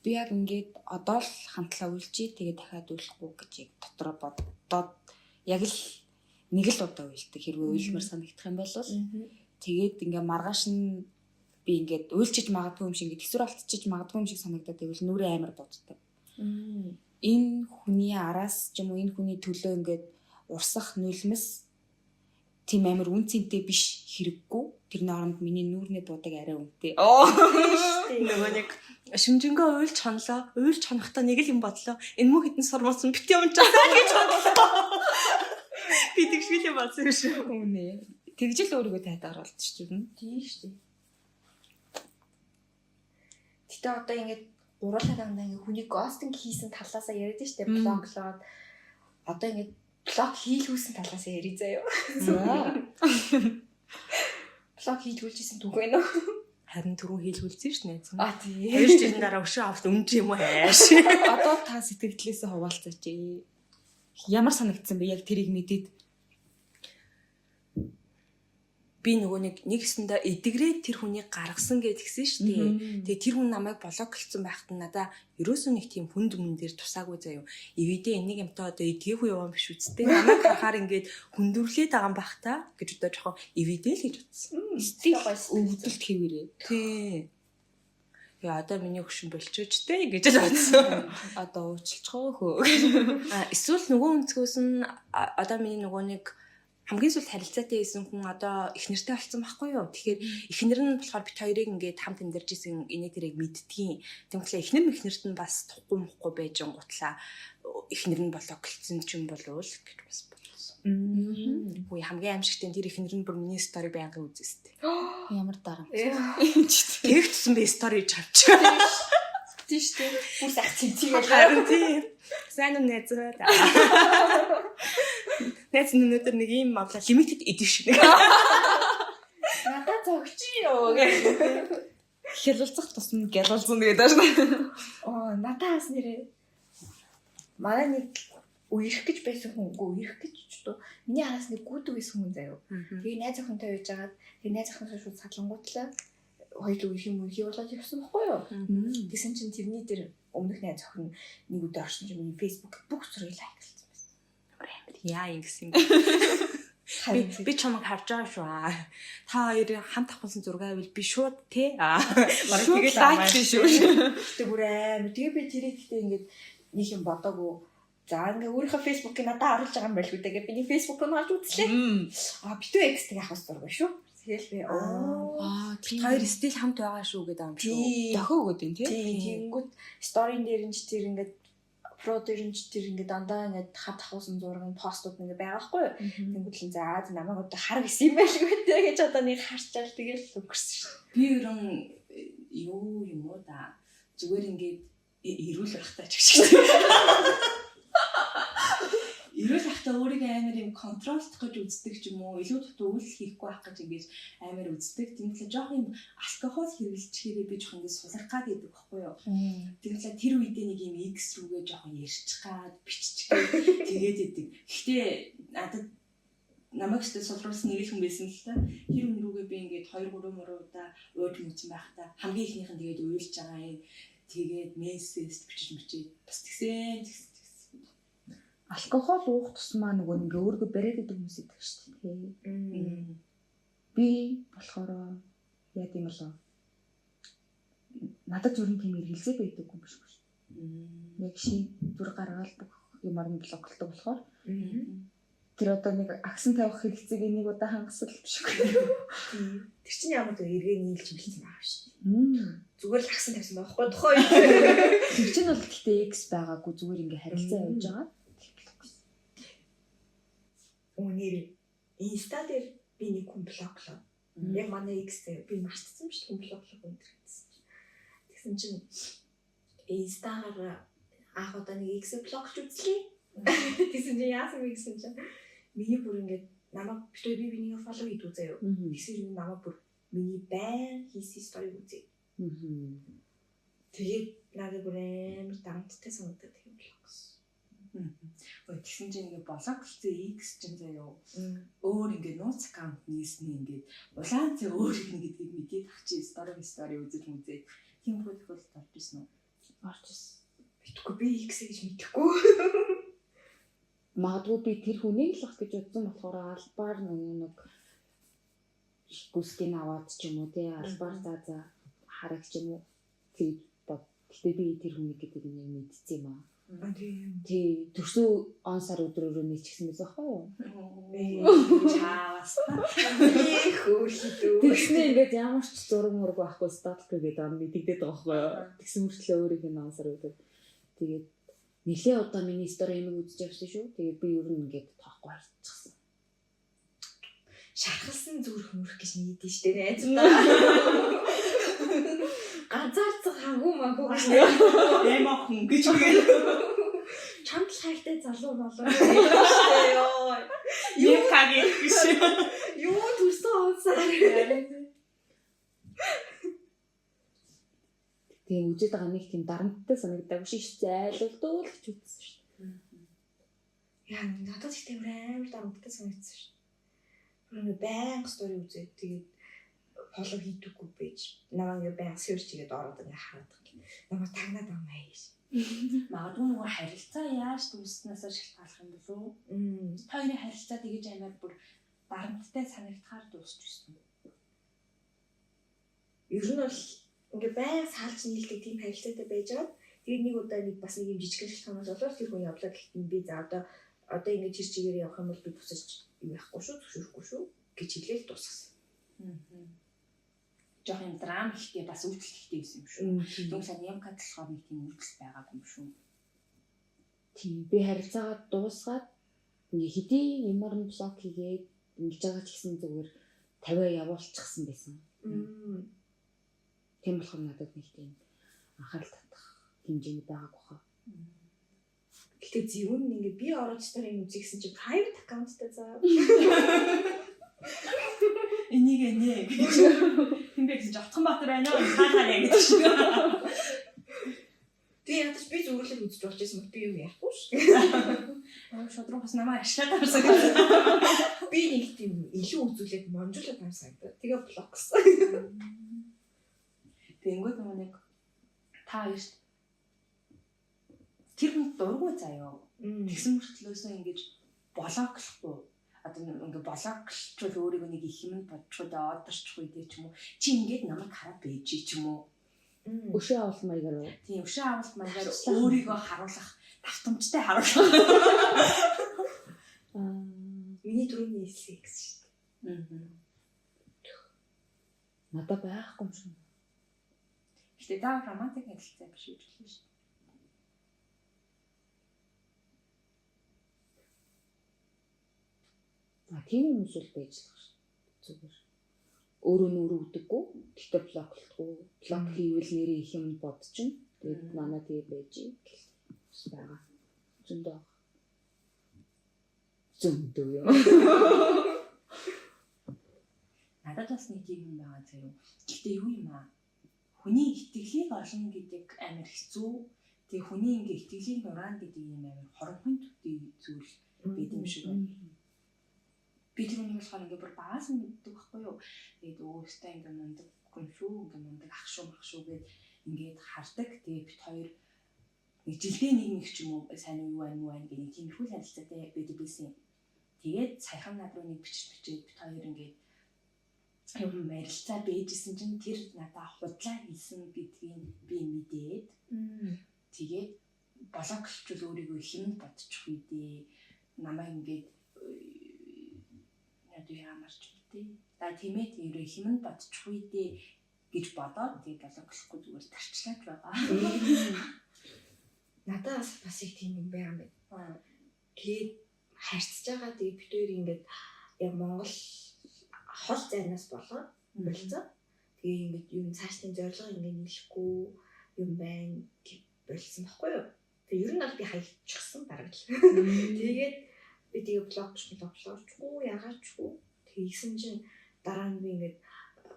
Би яг ингээд одоо л хамтлаа уйлжий, тэгээ дахиад уйлахгүй гэж яг дотроо боддоод яг л нэг л удаа уйлдаг. Хэрвээ уйлмаар санагдах юм бол тэгээд ингээ маргааш нь би ингээд уйлчиж магадгүй юм шиг, ингээд төсвөр алдчихж магадгүй юм шиг санагдаад байвал нүрээ амар буддаг. Энэ хүний араас ч юм уу, энэ хүний төлөө ингээд урсах нулимс тийм амар үн цэнтэй биш хэрэггүй. Тэрний оронд миний нүүрний будаг арай үнэтэй. Нөгөө нэг шимжингөө уйлж хонлоо. Уйлж хонохдоо нэг л юм бодлоо. Энэ мөн хитэн сурмалсан бити унчаасаа гэж бодлоо. Би тэгшгүй юм бодсон юм шүү. Үнэ. Тэгж л өөрийгөө тайтаар болчих юм. Тийм шүү дээ. Гэтэ одоо ингээд гурлаа дандаа ингээд хүний ghosting хийсэн талаасаа яриад шүү дээ. Блоклоод одоо ингээд блок хийлгүүлсэн талаасаа ярий заяа. Блок хийлгүүлжсэн түүх байна уу? Харин түрүүн хийлгүүлсэн шүү дээ. А тий. 2 жилийн дараа өшөө авт өмж юм уу хайш. Одоо та сэтгэлдээсээ хуваалцаач. Ямар санагдсан бэ яг тэрийг мэдээд? Би нөгөө нэг гэсэндээ эдгэрээ тэр хүнийг гаргасан гэж тэгсэн шүү дээ. Тэгээ тэр хүн намайг блоклцсон байхад нь надаа ерөөсөө нэг тийм хүнд мөн дээр тусаагүй заяа. Эвидээ энийг юмтай одоо эдгээгүй яваа биш үсттэй. Намайг харахаар ингээд хүндрүүлээд байгаа юм бах та гэж одоо жоохон эвидээ л гэж утсан. Стил өвдөлт хэвээрээ. Тий. Яа одоо миний хөшин болчооч тэ гэж л бодсон. Одоо уучлах хөө. А эсвэл нөгөө өнцгөөс нь одоо миний нөгөө нэг хамгийн сүүлд харилцаатай байсан хүн одоо их нэртэй болсон байхгүй юу. Тэгэхээр эхнэр нь болохоор бит хоёрыг ингээд хамт амьдарч исэн инээ тэрийг мэддгийн. Тэгмэхлээ эхнэр мэхнэрт нь бас тухгүй мухгүй байж гутлаа эхнэр нь блоклцсон ч юм болов л гэж бас бодсон. Үгүй хамгийн аимшигтэй тэр эхнэр нь бүр миний стори байнгын үзэстэй. Ямар дарам. Тэг тусам би стори чавч. Тийм шүү дээ. Бүр сах цэнцэг Харин тийм. Сайн уу найзаа. Найз нь өнөөдөр нэг ийм авлаа limited edition. Надад зогч юу гэх. Хялалцах тусам гялалзсан гэдэг ааш. Оо надаас нэрээ. Манай нэг үерх гэж байсан хүн үгүй үерх гэж ч дуу. Миний араас нэг гүдэг байсан хүн заяа. Тэгээ найз охинтой байж байгаад тэгээ найз охиноос шууд садлангуутлаа хоёул үерх юм үерх болоод явсан байхгүй юу? Тэгсэн чинь тэрний дээр өмнөх найз охин нэг өдөр орсон чинь миний Facebook бүх зургийг лайклсан байсан. Яа ингэсэн юм. Би чамайг харж байгаа шүү. Та хоёр хамт авсан зураг авил би шууд те. Бараг Шууд тэгэл лайк шүү. Гэтэ бүр амар. Тэгээ би тэрийг гэтээ ингээд нэг юм бодоогүй. За ингээ өөрийнхөө Facebook-ыг надад оруулж байгаа юм байлгүй дээ. Миний Facebook-ыг харж үзлээ. А битүү X-тэй авах зураг шүү. Тэгэл би оо Аа Бид хоёр стил хамт байгаа шүү гэдэг юм шүү. Дохио өгөөд юм тий. Тэгэнгүүт сторийн дээр нь ч тэр ингээд про дээр нь ч тэр ингээд дандаа ингээд хамт авсан зураг нь постууд ингээд байгаа байхгүй юу. Тэнгүүд л за намайг одоо хар гэсэн юм байлгүй дээ гэж одоо нэг харчаал тэгэл өнгөрсөн шүү. Би ерөн юу юм уу да. Зүгээр ингээд эрүүл байхтай ч гэж. Эрүүл байхдаа өөрийгөө амар юм контролдох гэж үздэг ч юм уу, илүү дутуу үйл хийхгүй байх гэж ингэж амар үздэг. Тэмүүлээ жоох юм алкогол хэрэглэчихээрээ би жоох ингэ сулрах гад гэдэг байхгүй юу. Тэмүүлээ тэр үедээ нэг юм X рүүгээ жоохон ярьчих гад, биччих гээд тэгээд идэг. Гэхдээ надад намайг ч сулруулсан нэг л хүн байсан л та. Тэр хүн рүүгээ би ингээд 2 3 муруу удаа ууж мүцэн байхдаа хамгийн ихнийх нь тэгээд уйлж байгаа юм. Тэгээд мессеж бичиж мичээд бас тэгсэн тэгсэн. Алкогол уух тусмаа нөгөө ингээ өөрийгөө бариад идэг хүмүүс идэг шүү дээ. Би болохоор яа гэм болоо. Надад зүрх тийм эргэлзээ байдаг юм биш үү? Яг шин зүр гаргаал бүх юмар нь блоклдог болохоор тэр одоо нэг агсан тавих хэрэгцээг нэг удаа хангасан л биш үү? Тэр чинь ямар ч эргээ нийлж хэлсэн байгаа шүү дээ. Зүгээр л агсан тавьсан байхгүй тухайн үед. Тэр чинь бол гэхдээ X байгаагүй зүгээр ингээ харилцаа явж байгаа. Үнээр Insta дээр би нэг хүн блоклоо. Яг манай X дээр би мартсан биш хүн блоклоо өндөр гэсэн чинь. Тэгсэн чинь Insta-гаар анх удаа нэг X блоклж үзлээ. Тэгсэн чинь яасан бэ гэсэн чинь миний бүр ингээд намайг би бинийг фоллоу хийдэг заяа. Тэгсэн чинь намайг бүр миний байн хийсэн сториг үзээ. Тэгээд надад бүр амар дарамттай санагдаад тийм блок гэсэн. Ой тэгсэн чинь ингээ блоклцсан X чинь заяа өөр ингээ нууц аккаунт нээсний ингээд улаан цай өөр их гэдгийг мэдээд ах чи story үзэж мүзээд тийм хүү тохиолдолд орж исэн үү? Орж исэн. Мэдгүй би X гэж мэдэхгүй. Магадгүй би тэр хүнийг л ах гэж бодсон болохоор албаар нэг гүсгийг аваад ч юм уу тий албаар за хараг ч юм уу тэгж бод. Гэтэ би тэр хүнийг гэдэг нь яг мэдсэн юм аа. Тий төрсөн он сар өдрөөрөө нийцсэн байсан байхгүй юу? Чаавас. Их өөрхийдөө. Тэгснэ ингээд ямар ч зураг мураг байхгүй статик гэдэг ам мэдэгдээд байгаа байхгүй юу? Тэгсэн мөртлөө өөрийнх нь он сар өдөр. Тэгээд нилээ удаа миний стори юм үзэж явсан шүү. Тэгээд би ер нь ингээд тоохгүй хайчихсан. Шархалсан зүрх мөрөх гэж нэгдэн штэ найзуудаа. Ганцаарцсан хангуу мангуу гэж Эмо хүн гэж үгээд. Чамд л хайртай залуу болоо штэ ёо. Юу каги гэж. Юу төрсөн онсаар. Тийм үзээд байгаа нэг тийм дарамттай санагдаагүй шиш зайлуулдуу л гэж үзсэн шүү дээ. Яа надад их тийм амар дарамттай санагдсан шүү. Бүр ингээ байнга стори үзээд тэгээд follow хийдэггүй байж намаа ингээ байнга search хийгээд ороод ингээ хараад байгаа. Намаа тагнаад байгаа юм аа. Магадгүй нөгөө харилцаа яаж дүүснээсээ шалтгааллах юм болов уу? Та хоёрын харилцаа тэгэж амар бүр дарамттай санагдахаар дуусч ирсэн. Ер нь бол ингээ байнга салж нийлдэг тийм харилцаатай байжгаад тэгээд нэг удаа нэг бас нэг юм жижигхэн шалтгаанаас болоод тэр хүн явлаа гэхэд би за одоо ингээ тэр чигээр явах юм бол би буцаж юу яахгүй шүү, зөвшөөрөхгүй шүү гэж хэлээл дуусгасан. Жох юм драм ихтэй бас үйлдэл ихтэй байсан юм шүү. Дүнсээ Нямкад болохоор нэг тийм үйлдэл байгаагүй юм шүү. Тийм би харилцаагаа дуусгаад ингээ хэдийн ямар нь блок хийгээд ингэж байгаа ч гэсэн зүгээр 50 явуулчихсан байсан. Тийм болохоор надад нэг тийм анхаарал татах хэмжээний байгаагүй хаа. Гэтэ зөвүүн ингээ би ороод стори юм үзье гэсэн чинь private account-тай заа. Энийг нэ гэж. Тэмбэ гэсэн чинь Отгон Баатар байна уу? Хаалаа гэж. Тэгээ ядаж би зүрхлэл үзэж болж байсан бол би юу ярихгүй ш. Шудраг бас намайг ашиглаад авсан гэсэн. Би нэг тийм илүү үзүүлээд монжуулаад юм санагдаа. Тэгээ блоксон. Тэнгүүд нөгөө нэг та хоёр тэр хүн дургу заяа. Тэгсэн мөртлөөсөө ингэж блоклохгүй. Одоо ингээ блоклчвал өөрийгөө нэг их юм бодчихоо да одорчихгүй дээ ч юм уу. Чи ингээд намайг хараад байж ч юм уу. Өшөө авалт маягаар уу? Тийм өшөө авалт маягаар өөрийгөө харуулах давтамжтай харуулах. Миний түрүүний хэлсэн гэсэн шүү дээ. Надад байхгүй юм шиг. Гэтэ та романтик харилцаа биш үү гэлээ шүү. А тийм хүмүүс л байж л шүү. Зүгээр. Өөрөө нүрэ өгдөггүй. Гэхдээ блоклохгүй. Блок хийвэл нэрээ их юм бодчихно. Тэгээд манай тэгээ байж гэл байгаа. Зөндөө. Зөндөө юм. Надад бас нэг тийм юм байгаа заяа. Гэхдээ юу юм аа? Хүний итгэлийг олно гэдэг амар хэцүү. Тэгээ хүний ингээ итгэлийг нураана гэдэг юм амар хоромхон төдий зүйл байд юм шиг байна. Би тэр үнийг болохоор ингээ бүр багаас нь мэддэг байхгүй юу. Тэгээд өөрөөсөө ингээ мундаг хүн шүү, ингээ мундаг ах шүү, мах шүү гэд ингээд хардаг. Тэгээд бит хоёр нэг жилдээ нэг нэг ч юм уу сайн уу юу байна муу байна гэх нэг тиймэрхүү харилцаатай байдаг байсан. Тэгээд саяхан над руу нэг бичиж бичээд бит хоёр ингээд юм ярилцаа бэжсэн чинь тэр надаа худлаа хэлсэн гэдгийг би мэдээд тэгээд блоклчвал өөрийгөө хэмэнд бодчих үү дээ. Намайг ингээд одоо яамарч үү дээ. За тиймээ тэрээ хэмэнд бодчих үү дээ гэж бодоод тэгээд блоклохгүй зүгээр тарчлаач байгаа. Надад бас их тийм юм байгаа юм байна. Тэгээд харьцаж байгаа тэгээд бид хоёр ингээд яг Монгол хол зайнаас болоод болцоо. Тэгээ ингээд юм цаашдын зорилго ингээд нийлэхгүй юм байна гэж болцсон байхгүй юу? Тэгээ ер нь бол би хаягдчихсан бараг л. Тэгээд би тэгээ блоклоочгүй ягаачгүй. Тэгсэн чинь дараа нь би ингээд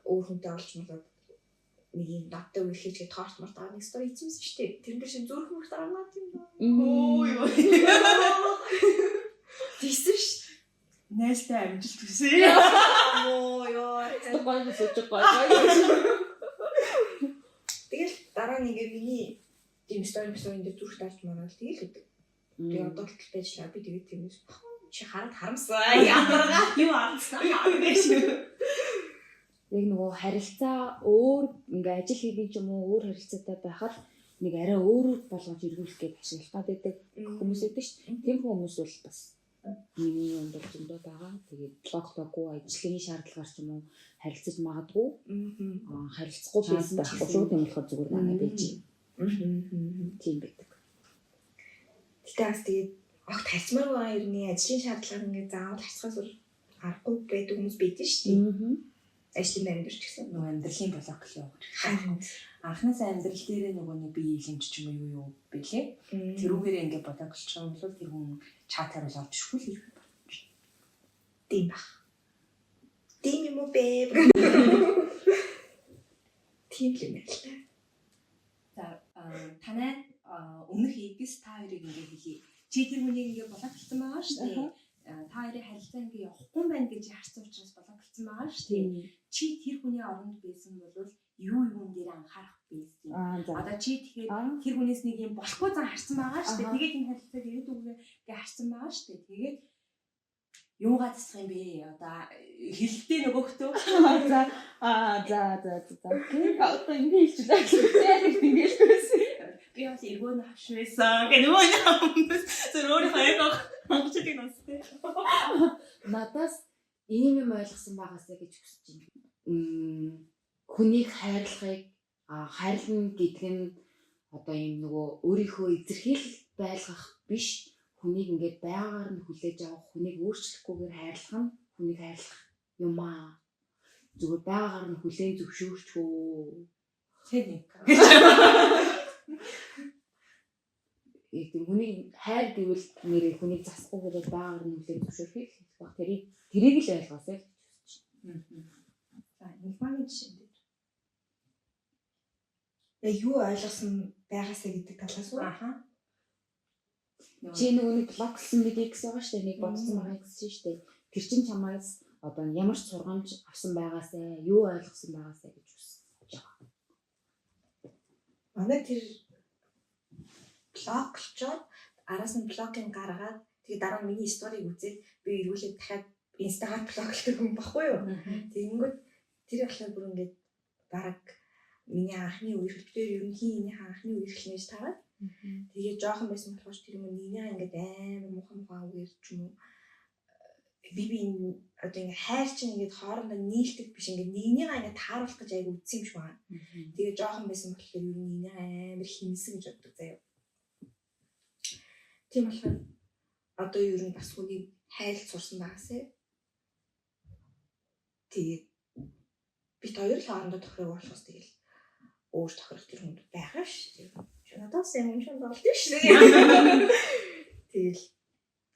өөр хүнтэй олж молоод нэг юм надтай үерхэж торт морт аваа нэг story хийсэн шүү дээ. Тэрэн дээр шин зүрх мөрт аваад юм. Өө юу. Тийсэн шүү. Найстай амжилт хүсье. Моо ёо. Гоё сууж гоё. Тэгэл дараа нь ингээ миний тийм story story дээр зүрх дарж мараад тэгэл өгдөг. Тэгээ одоо болтол байж лаа би тэгээд тиймээс чи хараад харамсаа ядаргаа Юу авсан гэж. Яг нөгөө харилцаа өөр ингээ ажил хийдэг ч юм уу өөр харилцаатай байхад нэг арай өөрөөр болгож эргүүлэх гэж ашиглах гад байдаг хүмүүс байдаг шүү дээ. Тийм хүмүүс бол бас миний юм бол зөндөө байгаа. Тэгээд блоклоогүй ажлын шаардлагаар ч юм уу харилцаж магадгүй. Харилцахгүй байсан байхгүй шүү. Тийм болохоор зүгээр манай байж. Тийм байдаг. Гэтэ бас тэгээд огт харьцмаар байгаа юм нэг ажлын шаардлага ингээ заавал харьцахаас өөр аргагүй байдаг хүмүүс байдаг шүү дээ. Ажлын байран дээр ч гэсэн. Нөгөө амьдралын блок л явах. Харин Анхнаасаа амьдрал дээрээ нөгөө нэг бие илэмж ч юм уу юу юу бэлээ. Тэрүүгээрээ ингээ блоклчих юм бол тэр хүн чатаар бол олж ирэхгүй л ирэх. Тийм баг. Тийм юм уу бэ? Тийм л юм байна л та. За танай өмнөх X та хоёрыг ингээ хэлье. Чи тэр хүнийг ингээ блоклсон байгаа шүү дээ. Та хоёрын харилцаа ингээ явахгүй байна гэж харсан учраас блоклсон байгаа шүү дээ. Чи тэр хүний оронд байсан бол юу юун дээр анхаарах байсан юм? Одоо чи тэгэхээр тэр хүнээс нэг юм болохгүй зан харсан байгаа шүү дээ. Тэгээд энэ харилцааг ирээдүгөө ингээ харсан байгаа шүү дээ. Тэгээд юугаа засах юм бэ? Одоо хэлэлтэй нөгөөхдөө. За за за за. Одоо ингэ хэлчихлээ. Яг ингэ хэлчихсэн. Би бас эргөө нь авш байсан. Гэ нөгөө хүмүүс зөв өөрийнхөө эго хангаж идэг настай. Надаас ийм юм ойлгосон байгаасаа гэж хүсэж байна. Хүнийг хайрлахыг хайрлна гэдэг нь одоо ийм нөгөө өөрийнхөө эзэрхийлэл байлгах биш, хүнийг ингээд байгаагаар нь хүлээж авах, хүнийг өөрчлөхгүйгээр хайрлах нь хүнийг хайрлах юм аа. Зүгээр байгаагаар нь хүлээн зөвшөөрчхөө. Тэр нэг. Яг тийм хүнийг хайр гэвэл нэрээ хүнийг засахгүйгээр байгаагаар нь хүлээн зөвшөөрөхийг хэлэх баг. Тэрийг л ойлгоосай л гэж хүсэж байна. За, нэг магийн жишээн дээр. Яг юу ойлгосон байгаасаа гэдэг талаас уу? Аха. Чи нөгөө нэг блоклсон нэг X байгаа шүү дээ. Нэг бодсон байгаа X шүү дээ. Тэр чин чамаас одоо ямар ч сургамж авсан байгаасай, юу ойлгосон байгаасай гэж хүсэж байгаа. Манай тэр блоклчоод араас нь блокийг гаргаад тэгээ дараа нь миний сториг үзээд би эргүүлээд дахиад инстагаар блоклдог хүн баггүй юу? Тэгэнгүүт тэр болохоор бүр ингээд бараг миний анхны үерхэл дээр ер нь хин энийхээ анхны үерхэл нэж таваад тэгээ жоохон байсан болохоор тэр юм нэгнийхээ ингээд амар муухай муухай үгээр ч юм уу би одоо ингээд хайр чинь ингээд хоорондоо нийлдэг биш ингээд нэгнийхээ ингээд тааруулах гэж айгу үтсэн юм шиг байна. Тэгээ жоохон байсан болохоор ер нь нэгнийхээ амар химсэн гэж боддог заяа. Тийм болохоор одоо ер нь бас хүнийг хайлт сурсан байгаасай. Тэгээд бит хоёр л хоорондоо тохирог болохоос тэгэл өөр тохирох тэр хүнд байгаа шүү дээ. Чи надаас юм шиг болд шүү дээ. Тэгэл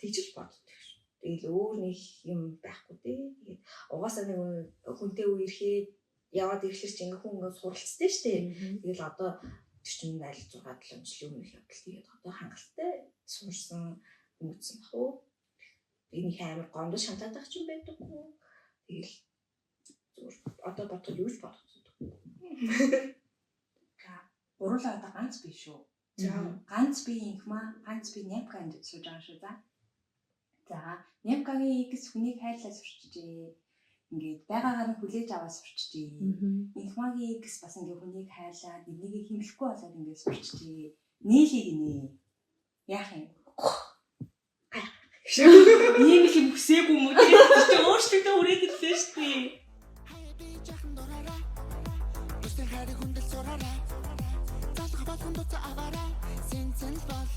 тэгж л боддог шүү. Тэгэл өөр нэг юм байхгүй дээ. Тэгээд угаасаа нэг хүнтэй үерхэд яваад ирэхлээр чи ингээ хүн ингээ суралцдаг шүү дээ. Тэгэл одоо тэр чинь аль 6 7 жилийн өмнөх явдал. Тэгээд одоо хангалттай сурсан хүмүүцсэн бах уу. Энэ их амар гомдол шантаад байх ч юм байдаггүй. Тэгэл зүгээр одоо бодвол юу ч бодогддог. Гурлаа одоо ганц биш шүү. За Ганц би инхмаа, ганц би Няпка энд сууж байгаа шүү за. За, Няпкагийн X хүнийг хайрлаа сурчжээ. Ингээд байгаагаар нь хүлээж аваад сурчжээ. Инхмагийн X бас ингээд хүнийг хайрлаад нэг нэгийг химлэхгүй болоод ингээд сурчжээ. Нийлээ гинэ. Яах юм? Ийм их юм хүсээгүй юм уу? Тэр чинь өөрчлөлтөө хүрээд ирлээ шүү дээ. Би жахан дураарай. Нүсний хайрыг хүндэл сураарай. Залах болгон дуцаа аваарай. Сэнцэн бол